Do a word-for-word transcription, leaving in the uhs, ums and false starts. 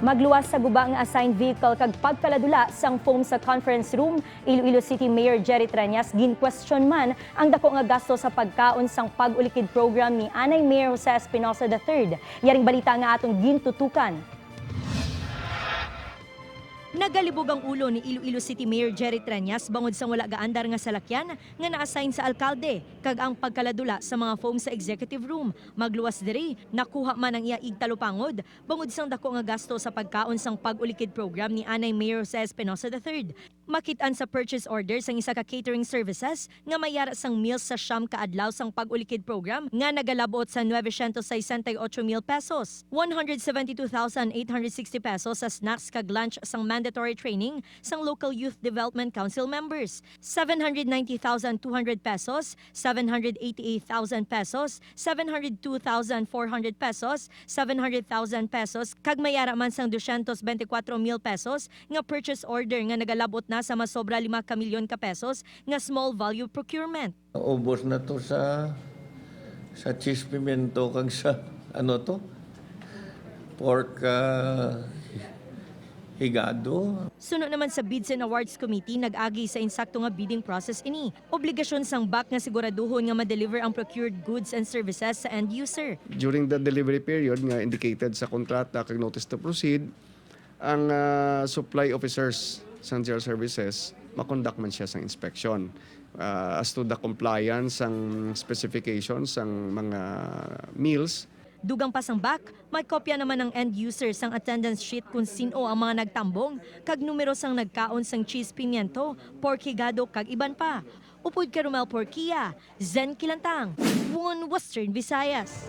Magluwas sa guba nga assigned vehicle kag pagkaladula sang foam sa conference room, Iloilo City Mayor Jerry Treñas ginkwestiyon man ang dako nga gasto sa pagkaon sang pag-ulikid program ni anay Mayor Jose Espinosa the third. Yaring balita nga atong gintutukan. Nagalibog ang ulo ni Iloilo City Mayor Jerry Treñas bangod sang wala gaandar nga salakyan nga na-assign sa alkalde kag ang pagkaladula sa mga foam sa executive room. Magluwas diri, nakuha man ang iya igtalupangod bangod sang dako nga gasto sa pagkaon sang pag-ulikid program ni anay Mayor Jose Espinosa the third. Makit-an sa purchase order sang isa ka catering services nga may yara sang meals sa siyam ka adlaw sang pag-ulikid program nga nagalabot sa nuebe siyento sesenta y ocho mil pesos, one hundred seventy two thousand eight hundred sixty pesos sa snacks kag lunch sang mandatory training sang local Youth Development Council members, seven hundred ninety thousand two hundred pesos, seven hundred eighty-eight thousand pesos, seven hundred two thousand four hundred pesos, seven hundred thousand pesos, kag may ara man sang dosyentos bente kuwatro mil pesos nga purchase order nga nagalabot na sa masobra lima ka milyon ka pesos nga small value procurement. Ubos na to sa, sa cheese pimento kag sa, ano to? Pork, ah, higado. Suno naman sa Bids and Awards Committee, nag-agi sa insakto nga bidding process ini. Obligasyon sang BAC nga siguraduhon nga ma-deliver ang procured goods and services sa end user. During the delivery period nga indicated sa kontrata kag notice to proceed, ang, ah, supply officers sang G R Services, makondak man siya sang inspection, ah, as to the compliance sang specifications sang mga meals. Dugang pa sang BAC, may kopya naman ang end user sang attendance sheet kon sin-o ang mga nagtambong kag numero sang nagkaon sang cheese pimiento, pork higado kag iban pa. Upod kay Romel Porquia, Zen Kilantang, One Western Visayas.